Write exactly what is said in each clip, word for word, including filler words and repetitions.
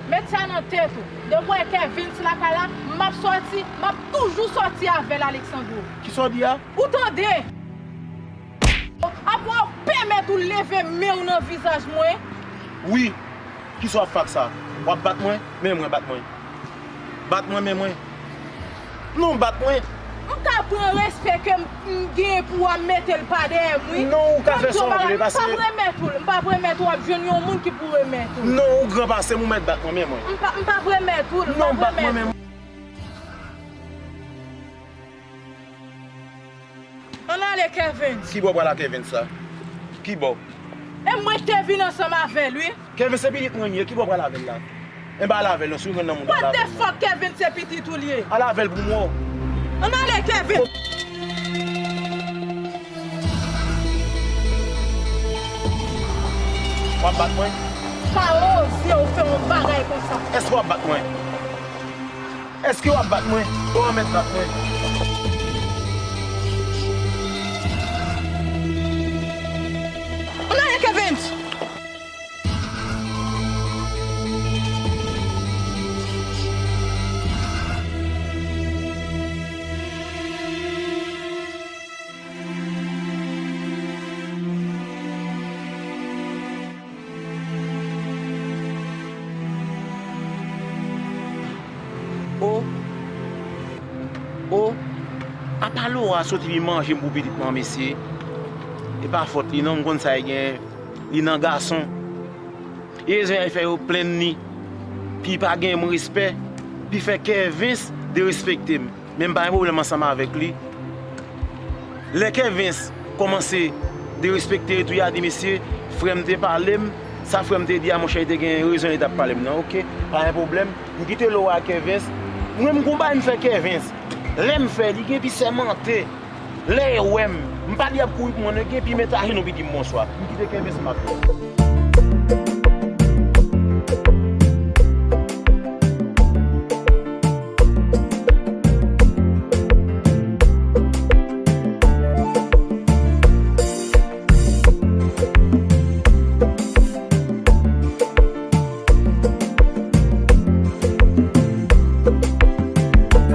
Met sa nan tèt ou. Depi w wè Kevens lakay la, m ap sòti, m ap toujou sòti avè l, Alexandro. Kisa w di a? Ou tande? Apre w pèmèt ou leve men w nan vizaj mwen. Wi. Kisa w ap fè ak sa? W ap bat mwen? Men mwen, bat mwen. Bat mwen, men mwen. Non, bat mwen. M ka pran respè ke m, m genyen pou w ap mete l pa dèyè m, wi. Non, ou ka fè sa w vle, paske m p ap remèt ou l. M p ap remèt ou, w ap jwenn yon moun ki pou remèt ou. Non, ou gran pase m, ou mèt bat mwen, men mwen. M p ap, m p ap remèt ou l, m p ap remèt ou. Non, bat mwen, men mwen. Ann ale, Kevens. Ki bò pral a Kevens sa? Ki bò? E mwen ki te vin ansanm avè l, wi. Kevens se pitit mwen li ye, ki bò pral avè l la? Enben al avè l non, si w jwenn nan moun al avè l. What the fuck, Kevens se pitit ou li ye? Al avè l pou mwen. Ann ale, Kevens. W ap bat mwen? Pa oze w fè yon bagay konsa. Èske w ap bat mwen? Èske w ap bat mwen? Ou anmèt bat mwen? Ann ale, Kevens! O, o, apa Laura soti vin manje m pou pitit mwen an, mesye? E pa fòt li non, m konn sa li gen, li nan gason. E rezon y fè yo plenn li, pi pa gen respè, pi fè Kevens derespekte m. Men m pa gen pwoblèm ansanm avèk li. Lè Kevens kòmanse derespekte li tou, y a di, mesye, frè m te pale m, sa frè m te di a, monchè, li te gen rezon, li t ap pale m nan, oke, pa gen pwoblèm. M kite Laura ak Kevens. Mwen, m gon bagay m fè Kevens. Lè m fè, li gen pi sèmante. Lè yo wè m, m pa di y ap kouri pou mwen, non, gen pi met ajenou pi di m bonswa. M kite Kevens m ap fè.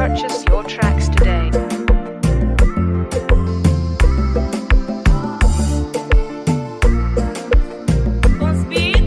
Purchase your tracks today. Gon speed.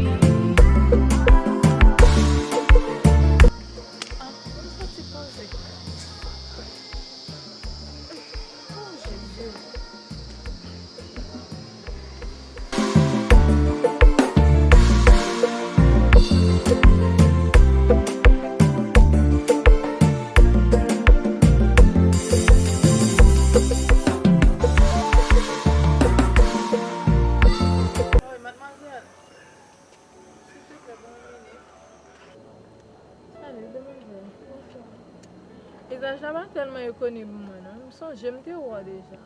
Wi, madmwazèl. Silvouplè, ban m yon minit. Salut, demwazèl. Vizaj la pa tèlman rekoni pou mwen, non. M sonje m te wè w deja.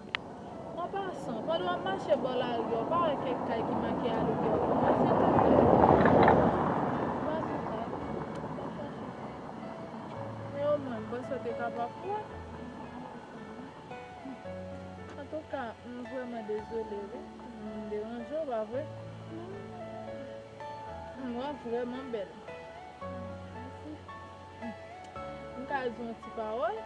An pasan, pandan w ap mache bò lari a, w pa wè kèk kay ki make Aloe Berry? Silvouplè. Pa di sa. Pa chache sa. Men omwen, m panse w te kapab wè. Antouka, m vrèman dezole, wi. M deranje w, pa vre? M wè w vrèman bèl. Mèsi. M ka di yon ti pawòl?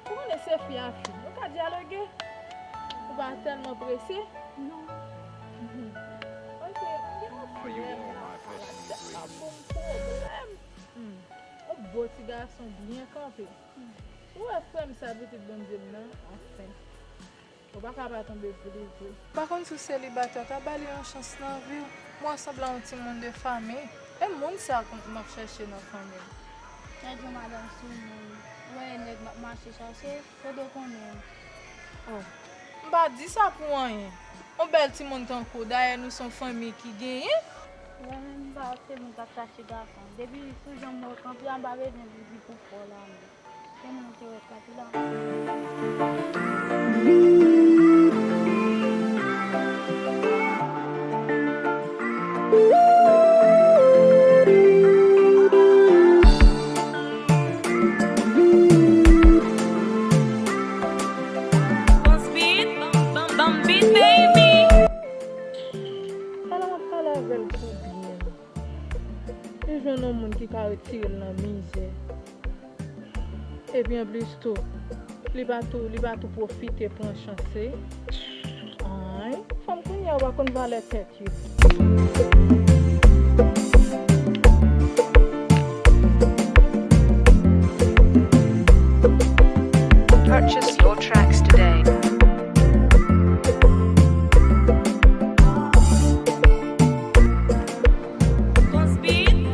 Ou konnen se fi a fi. Nou ka dyaloge? Ou pa tèlman prese? Non. Ok, m gen yon frè la, la tèt la ban m pwoblèm. Hmm. Yon bon ti gason byen kanpe. Ou wè frè m sa pitit Bondye m nan, anfen. Ou pa ka pa tonbe pou li vre. M pa konn si w selibatè, ta ba li yon chans nan vi w. M wè w sanble a yon timoun de fanmi. E moun sa kont m ap chèche nan fanmi m. Sa di w madanm sou moun. Ou wè nèg m ap mache chache, kote w konnen l? Oh, m pa di sa pou anyen. Yon bèl timoun tankou w, dayè nou se yon fanmi ki genyen. Mwen menm m pa se moun k ap chache gason. Depi sou jan m wè w kanpe a, m pa bezwen di pou fò la menm. Bon speed, bon, bon, bon beat, baby. Pale m ap pale avè w. Fè l pou byen. Li jwenn yon moun ki ka retire l nan mizè. Epi anplis tou, li pa tou, li pa tou pwofite pran chans li. Ay, fanm kounye a yo pa konn valè tèt yo. Purchase your tracks today.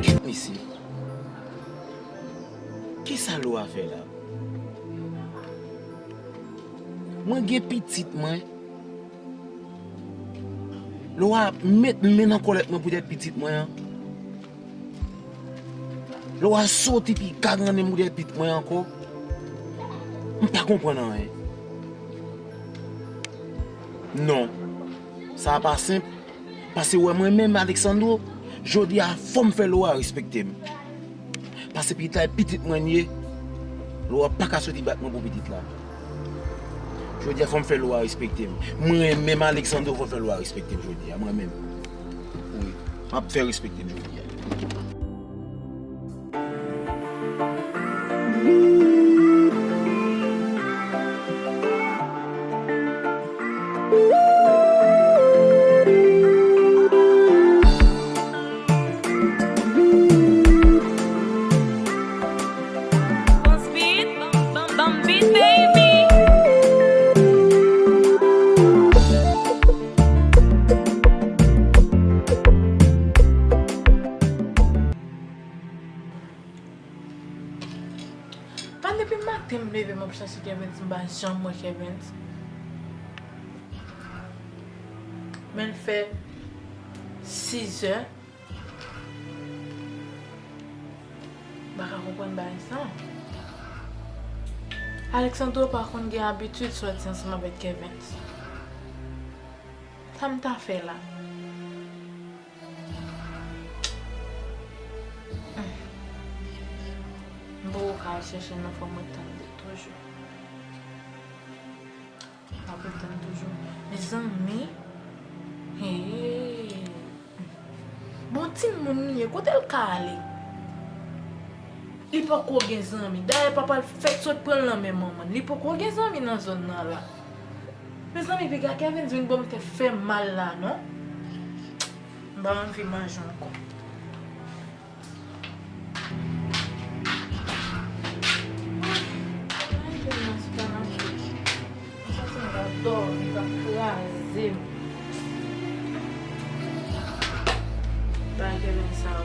Kèt mesye. Kisa Laura fè la? Mwen gen pitit mwen. Laura met men nan kòlèt mwen poutèt pitit mwen an. Laura soti pi gaganne m poutèt pitit mwen ankò. M pa konprann anyen. Non. Sa a pa senp. Paske wè mwen menm Alexandro, jodi a fò m fè Laura respekte m. Paske pitit la e pitit mwen l ye. Laura pa ka soti bat mwen pou pitit la. Jodi a fò m fè Laura respekte m. Mwen menm Alexandro fò m fè Laura respekte m jodi a. Mwen menm. Wi. M ap fè respekte m jodi a. Pann depi maten m leve m ap chache Kevens, m pa janm wè Kevens. Men l fè sizè. M pa ka konprann bagay sa. Alexandro pa konn gen abitid sòti ansanm avèk Kevens. Sa m ta fè la? M poko ka al chèche l non, fò m ret tann li toujou. M ap ret tann toujou. Mezanmi. Hey. Bon timoun li ye, kote l ka ale? Li poko gen zanmi. Dayè papa l fèk sot pran l nan men manman l. Li poko gen zanmi nan zòn nan la. Mezanmi, piga Kevens vin ban m tèt fè mal la, non? M pa anvi manje ankò. Ay, Kevens pa mache. M santi m ka dòmi, ka kraze m. Bay Kevens sa yo.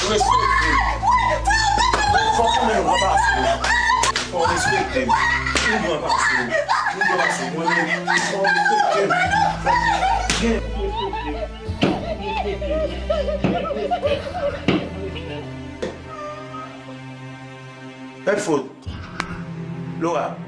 Respekte. Fò w konnen nou pran pa sou. Fò w respekte. Nou pran pa sou. Nou pran pa sou. Mwen menm, fò w respekte. Fò w respekte. Bèl fot. Laura.